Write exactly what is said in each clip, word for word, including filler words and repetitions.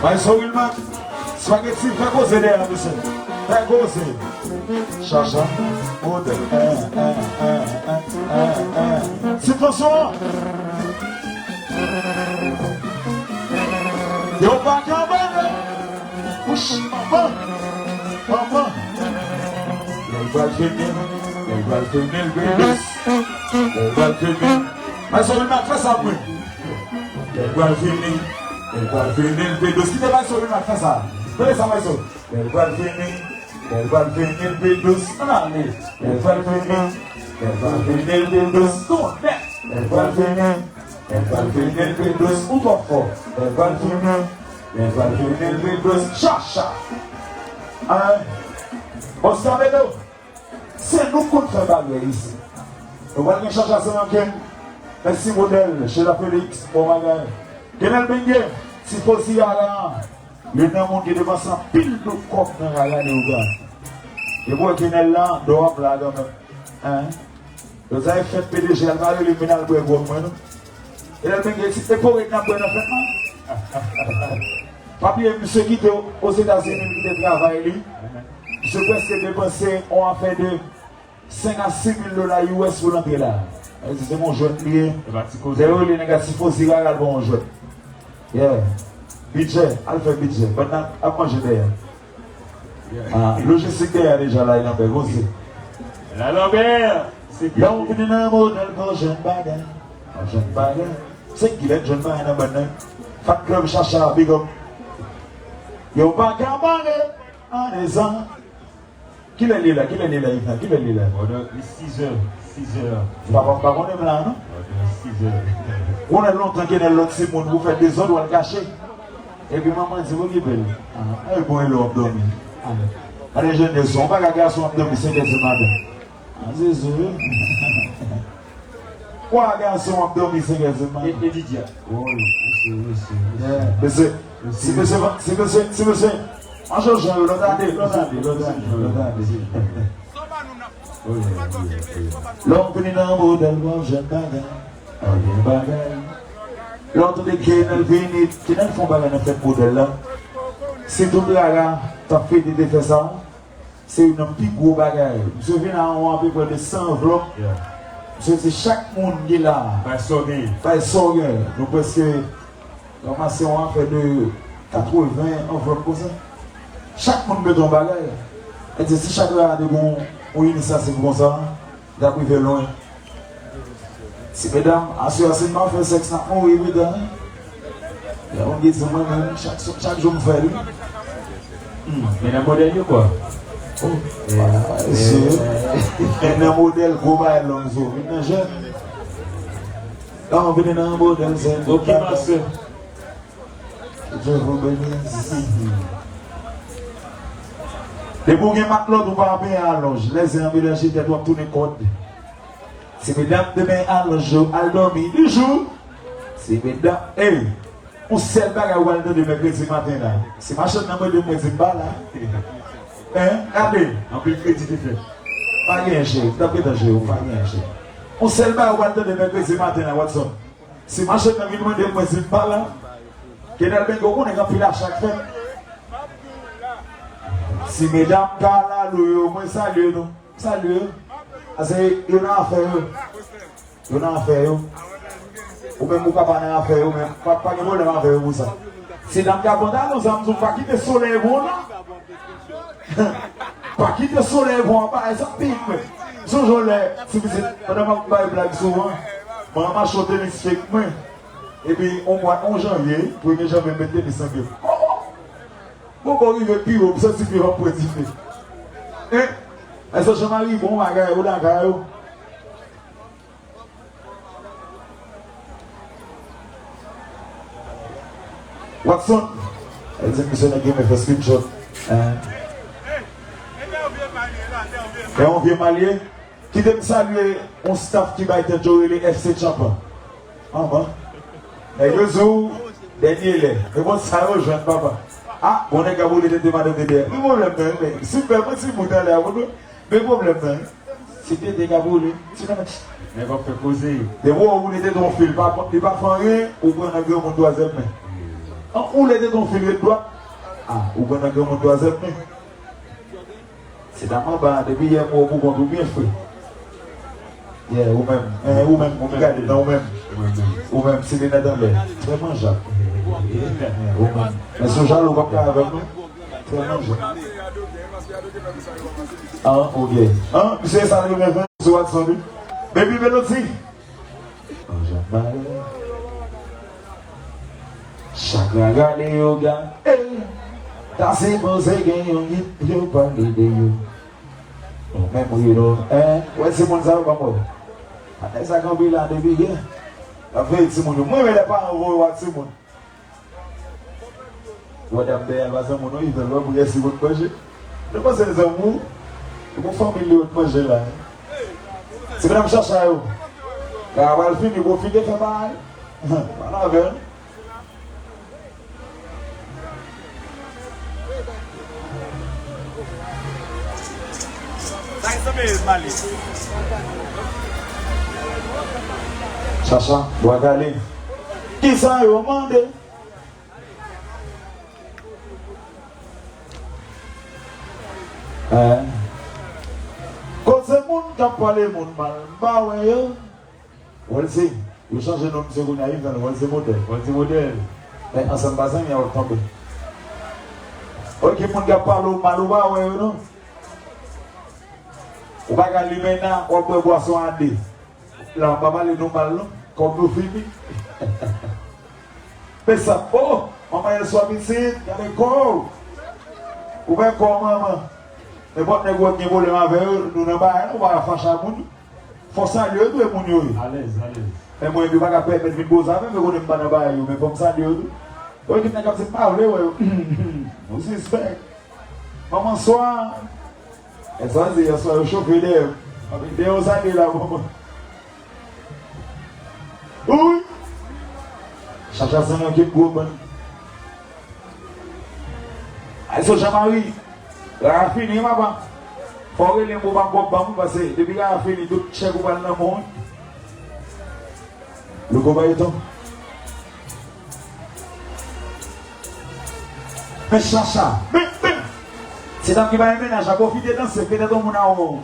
Bay Sorilman, Spaghetti, fè koze dèyè a, mesye. Fè koze. Chacha, modèl. Ti fason. Yo pa ka bare. Wouch, manman. Manman. Lè l pral fini, lè l pral fini, l vin dous. Lè l pral fini. Bay Sorilman, fè sa pou mwen. Lè l pral fini, lè l pral fini, l vin dous. Kite Bay Sorilman fè sa. Tande sa, Bay Sorilman. Lè l pral fini, lè l pral fini, l vin dous. Ann ale. Lè l pral fini, lè l pral fini, l vin dous. Tou nèt. Lè l pral fini, lè l pral fini, l vin dous. Ou twò fò. Lè l pral fini, lè l pral fini, l vin dous. Chacha. Hein? Oscar Beto. Se nou k konn fè baryè isit. Nou pral gen chacha se rankin. Mèsi modèl, Sheila Felix, bon bagay. Kenel Benge, Tifosi Rara, youn nan moun ki depanse anpil douz kòb nan Rara Leoga. Depi w wè Kenel la, dò ap la kanmenm. Hein? Lòt sa e fèt P D G, al pa rele m vin al bwè gwòg mwen non. Kenel Benge, se pored n ap bwè nan fèt lan. Pa bliye, misye kite Ozetazini, li kite travay li. Misye prèske depanse yon afè de senk a sis mil dola U S pou l antre la. Sa vle di se yon jwèt li ye. Lè yo rele nèg a Tifosi Rara, l pran yon jwèt. Yeah. Bidjè, al fè bidjè. Pandan ap manje dèyè. Ah, lojistik dèyè deja la, e Lambert, koze. La Lambert, se lè w vini nan modèl, pa w jwenn bagay. Pa w jwenn bagay. Se Gilèt jwenn bagay nan bann nan. Fat Club, Chacha, big up. Yo pa ka bare an dezan. Kilè li la? Kilè li la, Ivan? Kilè li la? Bò de sis è, sis è. Pa, pa, pa konnen m la non. Bò de sis è. Konnen lontan ke nan lòt timoun pou fè dezòd, w al kache. Epi manman di, "Okipe l." Ah, e bon, e lè w ap dòmi. Ah. Gade jèn gason, ou pa ka gason ap dòmi senk è di maten. Ah, Jezi, wi. Kwa gason ap dòmi senk è di maten? E, e Didya. Wi, mesye, mesye, mesye. Yeah, mesye, si mesye, si mesye, si mesye, an Jojo, lòt ane, lòt ane, lòt ane, lòt ane. Wi, wi, wi. Lè w vini nan modèl, w ap jwenn bagay. W ap jwenn bagay. Lè w tande Kenel vini, Kenel fè yon bagay nan fèt modèl la. Si tout Rara t ap fete te fè sa, se youn nan pi gwo bagay. Misye vin a yon apeprè de san anvlòp. Yeah. Misye di chak moun ki la, bay sa w genyen. Bay sa w genyen. Nou prèske ranmase yon afè de katreven anvlòp konsa. Chak moun mete yon bagay. E di, si chak la te gon yon inisyativ konsa, li t ap rive lwen. Ti medam, aswè a si n pa fè sèks, n ap mouri pita, wi. Lè moun ki di mwen menm, chak, chak jou m fè l, wi. Hmm. Men nan modèl yo kwa? Oh, eh, ah, eh. Men nan modèl gwo bagay long zo, vin nan jèn. Non, vin nan modèl zen. Ok, master. Depi w gen matlòt, ou pa ap benyen alonj. Lè zen an melanje tèt, w ap tounen kòd. Se medam te benyen alonj yo, al dòmi. Toujou. Se medam, ey, yon sèl bagay ou pral tande mèkredi maten la. Si machann nan mande mwen, di m pa la. Hein? Gade. Anpil kredi te fèt. Pa genyen cheri, m t ap gentan jere w, pa genyen cheri. Yon sèl bagay ou pral tande mèkredi maten la, Watson. Si machann nan vin mande mwen si m pa la, Kenèl Bengo konnen gen anpil acha k fèt. Si medam ka lalou yo, mwen salye nou. M salye yo. Ase yo nan afè yo. Yo nan afè yo. Ou menm ou ka pa nan afè yo, men pa, pa gen pwoblèm avè yo pou sa. Si dam ka pantalon sa, m di w pa kite solèy bon non. Pa kite solèy pran anba, e sa pi mwen. Sonje yon lè, ti pitit, pandan m ap bay blag souvan, mwen ranmase yon tenis fake mwen. Epi, yon mwa, yon janvye, premye janvye, m met tenis nan pye m. Kòkò! Kòkò rive pi wo, m santi pye m ap pran dife. Hein? Èske Jean Marie bon bagay, ou lakay ou? Watson, el di misye nèg renmen fè screenshot. Hein? Men yon vye malye. Kite m salye yon staff ki bay tèt yo rele F C Tchanpan. Anhan. Nèg yo di w, dènye lè. Men bon, sa yo jwenn, papa. Ah, bon, nèg k ap boule tete madanm de dèyè. Men pwoblèm nan, men si m fè mwen ti bout anlè a, bon, men pwoblèm nan. Si tete ka boule, ti nan. Nèg ap fè koze. Depi w woule tete yon fi, li pa, li pa fè anyen, ou pran nan granmoun twazyèm men. An, ou woule tete yon fi, ret dwat. Ah, ou pran nan granmoun twazyèm men. Se dam anba a, depi yè m wè w pou kont ou byen fre. Yeah, ou menm. Eh, ou menm, ou gade nan ou menm. Ou menm, si linèt anlè. Trè manjab. Yeah, ou menm. Men si w jalou, w p ap ka avè m non. Trè manjab. Ah, ok. Ah, misye sa li menm sou Watson wi. Baby Melody. Anjan malè. Chak la gade yo gade. Ta sipoze gen yon nit pou yo pale de yo. Ou menm ou ye non. Hein? Wè timoun sa yo ban mwen. Atè sa kanpe la depi gen. L ap veye timoun yo. Mwen renmen lè paran voye w ak timoun. Wè dam dèyè l pa zanmi w non, Ivan, wè pou yèsi pot manje. Nou panse l zanmi w? E pou fanmi l yo t manje la. Ti medam chacha yo. Kara pral fini, pwofite fè bagay. Pale avè l. Chacha, bwa kale. Kisa yo mande? Eh. Kote moun k ap pale moun mal, m pa wè yo. Wèlsi, yo chanje non misye kounye a, Ivan, Wèlsi Modèl. Wèlsi Modèl. Men ansanm pa zanmi a w ap tonbe. Oke, moun k ap pale w mal, ou pa wè yo non. Ou pa ka limena, w ap bwè bwason a de. La, m pa pale nou mal non. Kòb nou fini. Mesye, oh, manman Elswa pitit, gade kò w. Ou wè kò w manman. Nenpòt nèg ou wè k gen pwoblèm avè yo, nou nan bagay la, ou pa ka fache ak moun. Fò salye yo tou e moun yo ye. Alèz, alèz. Men mwen, yo pa ka pèmèt vin koze avè m, yo konnen m pa nan bagay yo, men fò m salye yo tou. Yo gen nèg k ap di m pa vle wè yo. Nou sispèk. Manman swa. E sa di, yèswa yo chofe dèyè m. Dèyè w sa de la, manman. Wi! Chacha san yon kit gwo bann. Ay, so Jean Marie. Rara fini, papa. Fò w rele m pou w pa kòb ban m, paske depi rara fini, tout chèk ou pral nan men w. Louko Bayeton. Men Chacha, men, men. Se dam ki pa gen mennaj la, pwofite danse, petèt yon moun a wè w.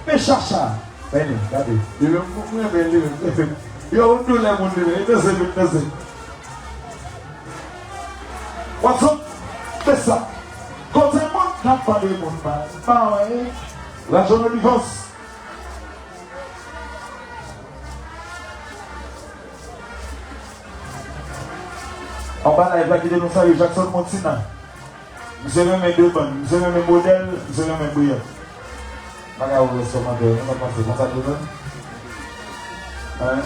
Men Chacha. Men li, gade. Li menm, mwen renmen li menm. Yo, yon doulè moun li menm. Li danse, li danse. Zòt, se sa. Kote moun k ap mande moun mal. Pa wè. Rajon Olivos. Anba live la, kite nou salye Jackson Montina. Misye renmen demann, misye renmen modèl, misye renmen briyan. Pa ka ouvè sou mantè, nou pa panse konsa tou menm. Hein?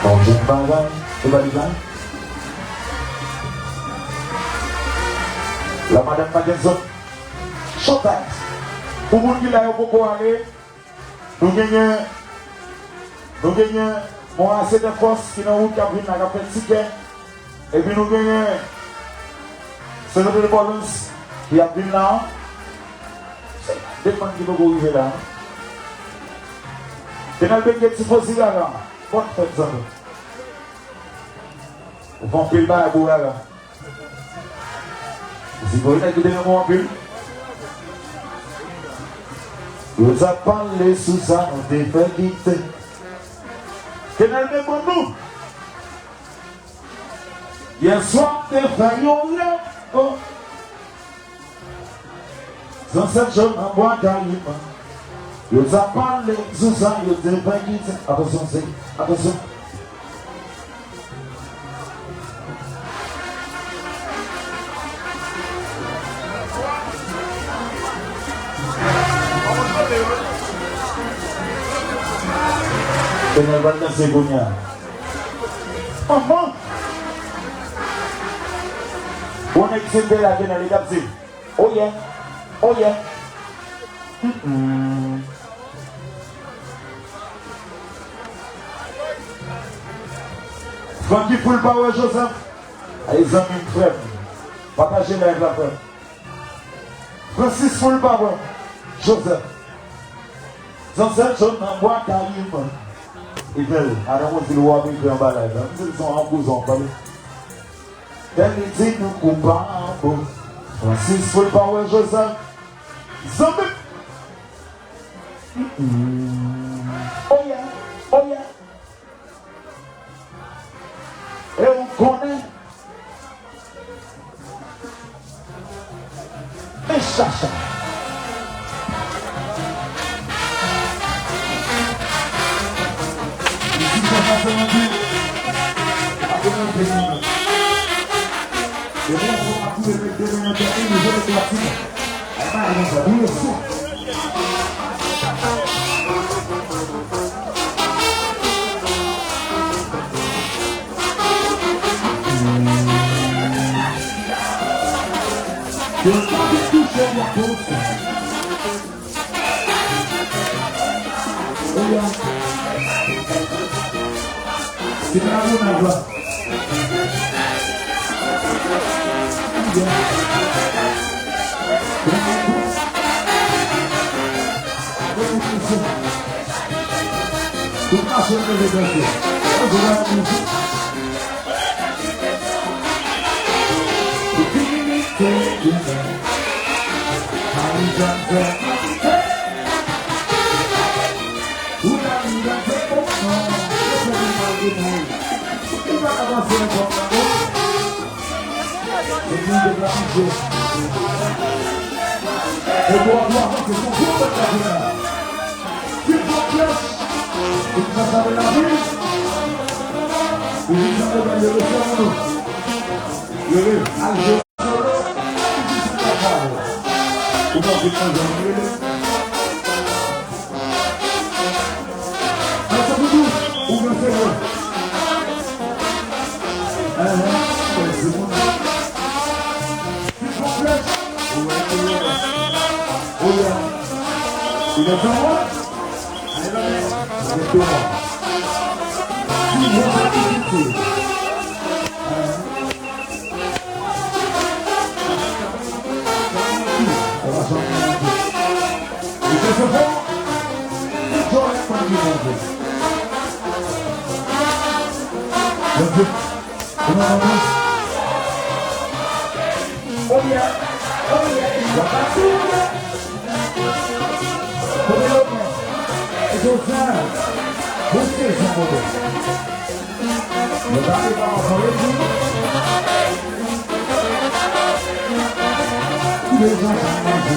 Bon, bon bagay, se pa li la. La madanm pa gen zòt. Showtime. Pou moun ki la yo poko ale, nou genyen, nou genyen yon ase de fòs ki nan wout k ap vin la, k ap fè tikè. Epi nou genyen Senatè Paulus ki ap vin la. Se demann ki poko rive la. Kenel Bengue, Tifosi Rara. Bòn fèt, zanmi. Ou fè anpil bagay pou Rara. Zigo, nèg ki te renmen w anpil. Yo t ap pale sou sa nou te fè kite. Kenel Bengue ban nou. Yèswa m te fè yon rèv. Oh. Zansèt yo nan Bwa Kayiman. Yo t ap pale sou sa yo te fè kite. Atansyon, se, atansyon. Kenel pral danse kounye a. Manman! Bon, nèg si l te la, Kenel, li t ap di, oh yeah, oh yeah. Mm-mm. Francky Full Power Joseph. Ay, zanmi m, frè m. Pataje live la, frè m. Francis Full Power Joseph. Zansèt yo nan Bwa Kayiman. Evel, madan Ozil, w ap ekri anba live la. M di l se yon kouzon, tande. Tèl li di nou koupab. Francis Full Power Joseph. Zanmi. Mm-mm. Oh yeah, oh yeah. E ou konnen. E chacha. Oya. Se pa la moun nan vwa. Oya. Tout mache leve danse. Bon sezon, bon. Yo gade pa ansanm epi. Deja sa manje.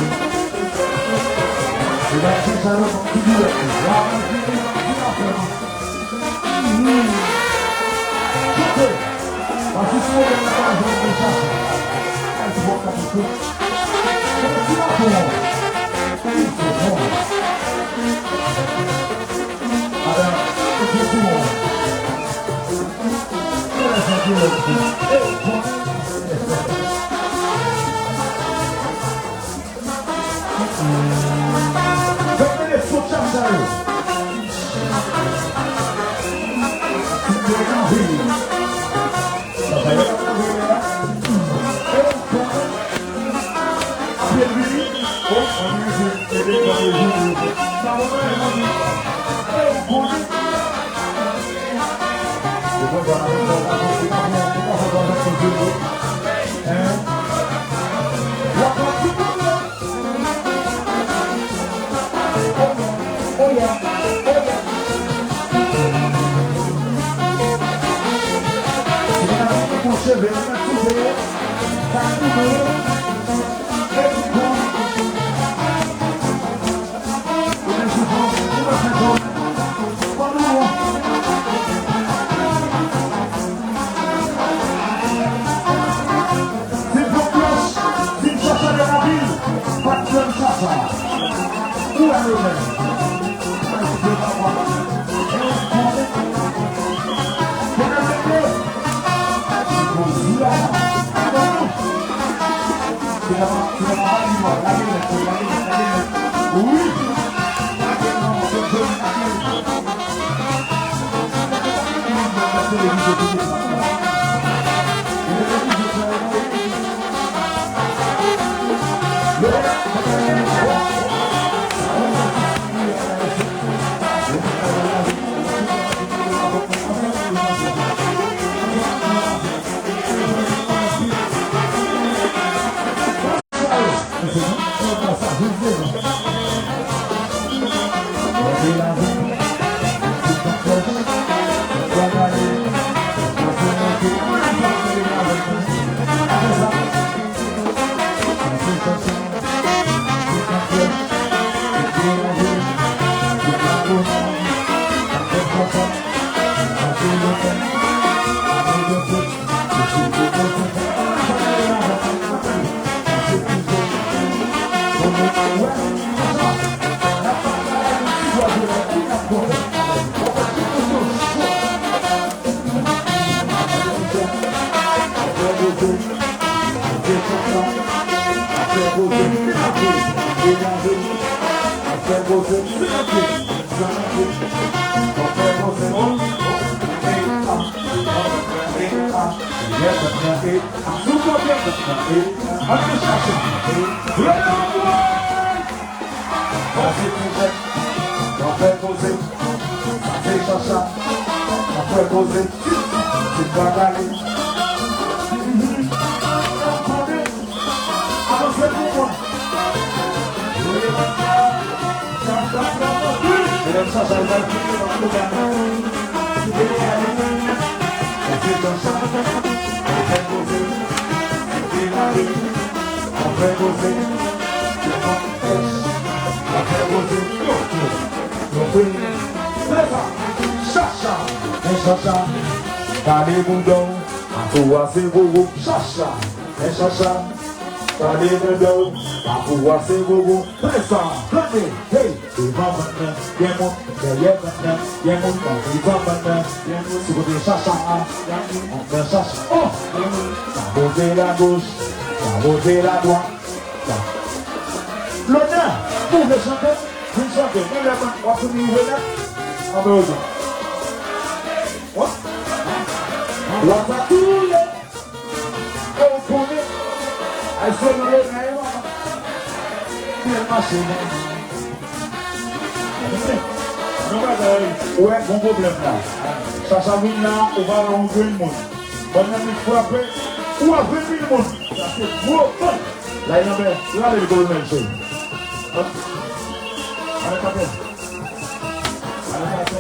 E gade sa yo konn ki dirèk. Wa manje, wa manje, wa manje. Chante. Pase sou mwen nan pa jwenn deja. Ay, ti bò ka tou. Ti la pou mwen. Wi, se bon. Ala, se bon. Sa se ti jèn, nan fè koze. Sa se chacha, nan fè koze. Ti, ti bagay. Avanse pou mwen. Medam chacha, nou pral fini nan kouda. Sa se chacha, nan fè koze. Nan fè koze. Chacha, men chacha, gade bouda w, atou a se gogo. Chacha, men chacha, gade bouda w, atou a se gogo. Fè sa, tande, hey, devan vant lan, gen moun, dèyè vant lan, gen moun, nan devan vant lan, gen moun, sou kote chacha a, gen moun, anndan chacha, oh, gen moun, sa boze la goch, sa boze la dwat. Lonè, ou vle chante? Vin chante. Men lè w ap fini rive nèt, anben ozan. Wè? W ap sa touye. E w konnen. Ay, sou nan Lonè, e papa. Byen mache, non. Yon bagay, ou wè, gon pwoblèm la. Chacha vin la, ou pa wè yon grenn moun. Bòn nan vin frape, ou wè ven mil moun. Sa se gwo bòn. Lay nan bè, rale l kolonèl cheri. Hop. Ale kapè. Ale kapè.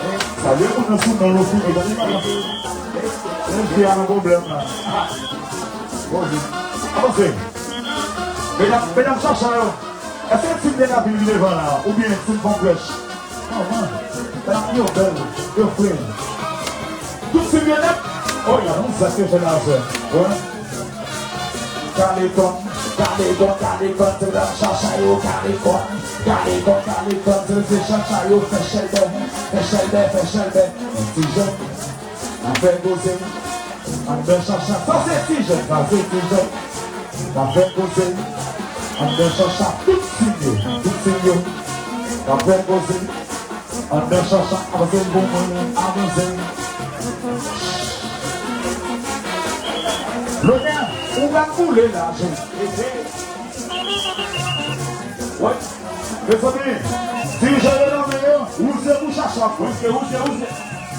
Hey, Gade moun nan sou non lo fini, gade pa. Menm fi a nan pwoblèm la. Avanse. Medam, medam chacha yo. Èske ti m de la vil ki devan la? Oubyen ti m fon krèch? Manman, medam yo bèl, yo fre. Tout ti m yo nèt. Oh, y a moun sa ke fè la sè. Wè. Kale kòn, kale kòn, kale kòn, se la chacha yo, kale kòn. Kale kòn, kale kòn, se, se chacha yo, fè chèlbè, fè chèlbè, fè chèlbè. Ti jèn, n ap fè koze, anndan chacha, sa se ti jèn, sa se ti jèn. N ap fè koze, anndan chacha, tout ti yo, tout ti yo. N ap fè koze. Anndan chacha, avanse l pou mwen, avanse l. Lonè, ou pa boule la, jen. Wè. Mezanmi, dirijè yo nan men yo, wouze pou chacha, wouze, wouze, wouze.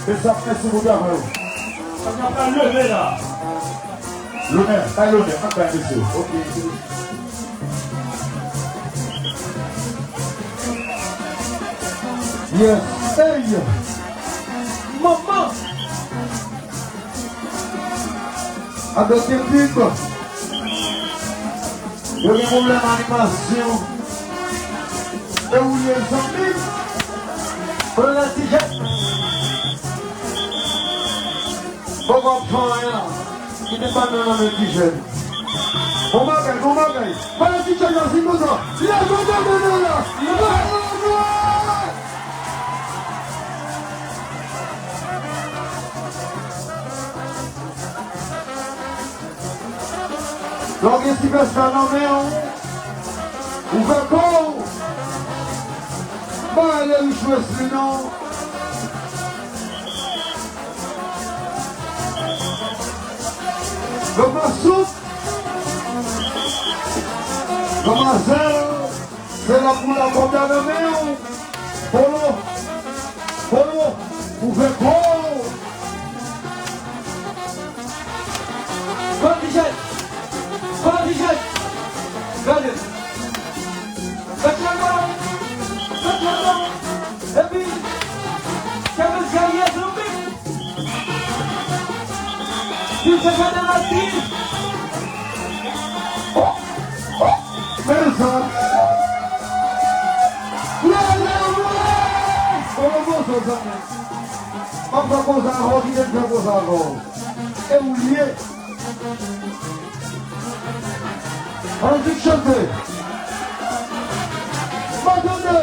Mesye, mèsi pou travay ou. Sa n ap leve la. Lonè, bay lonè, pa bay mesye. Ok. Yes. Hey! Manman! Adopte pib. Yo gen pwoblèm animasyon. E ou ye zanmi? Pran la ti jèt. Poko ap fè anyen la. Kite bal nan nan men ti jèn. Bon bagay, bon bagay. Pale ti jèn nan, si kontan. Leve nan men nan la. Leve nan men. Lè w gen sipèsta nan men w, ou fè kò w. Bay Lerichwès li non. Yo pa souf. Manmazèl, se la pou la kòb la nan men w. Polo, polo, ouvè kò w. Pran ti jèn, pran ti jèn. Gade. Fè tchonbo, fè tchonbo. Epi, kè mèt gade zanmi. Ti se fè de la ti. Mezanmi. Leve mwen. Bon, bon, bon, zanmi. M ap fè konsa avè w, kite m fè konsa avè w. E ou l ye. Ann vin chante. Mwen tande.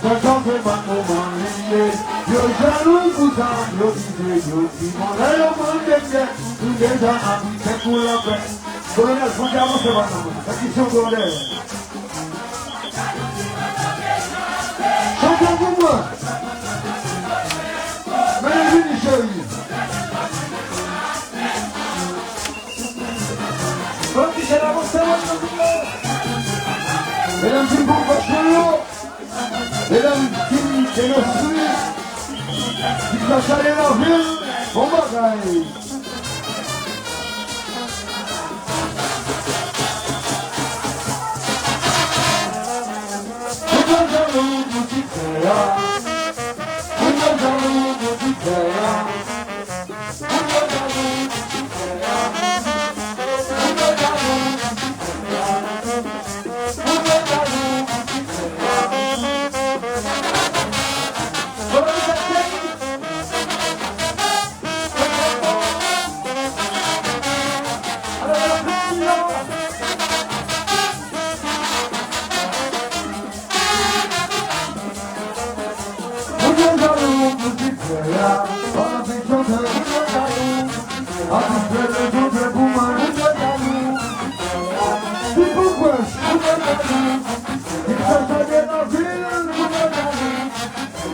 Mwen tande ban moman li ye. Yo jalou pou sa, yo di se yo ki bon. Lè yo mande kè, nou deja abite kou lanfè. Kolonèl, fon te avanse pa nan mwen. Sa ki se kolonèl. Chante pou mwen. Men vini, cheri. Bon, ti chè la, bon, se mwen, mwen, mwen. Medam, ti bon, bon, cheri. Medam, ti, ti, ti, ti, bon bagay.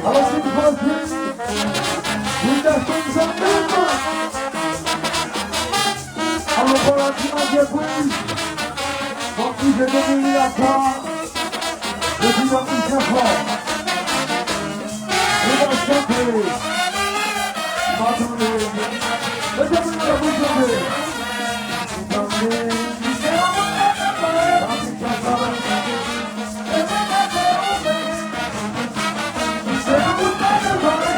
Alò, si nou pral vin, nou desann zanmi m. Alò, pou la di Bondye priz. Bon, priz de mil la kwa. Yo di yo ki fè fò. Nou va chante. Pa tande. Mete mwen la pou chante. Tande. Papi Chaka. Se pou tande, tande.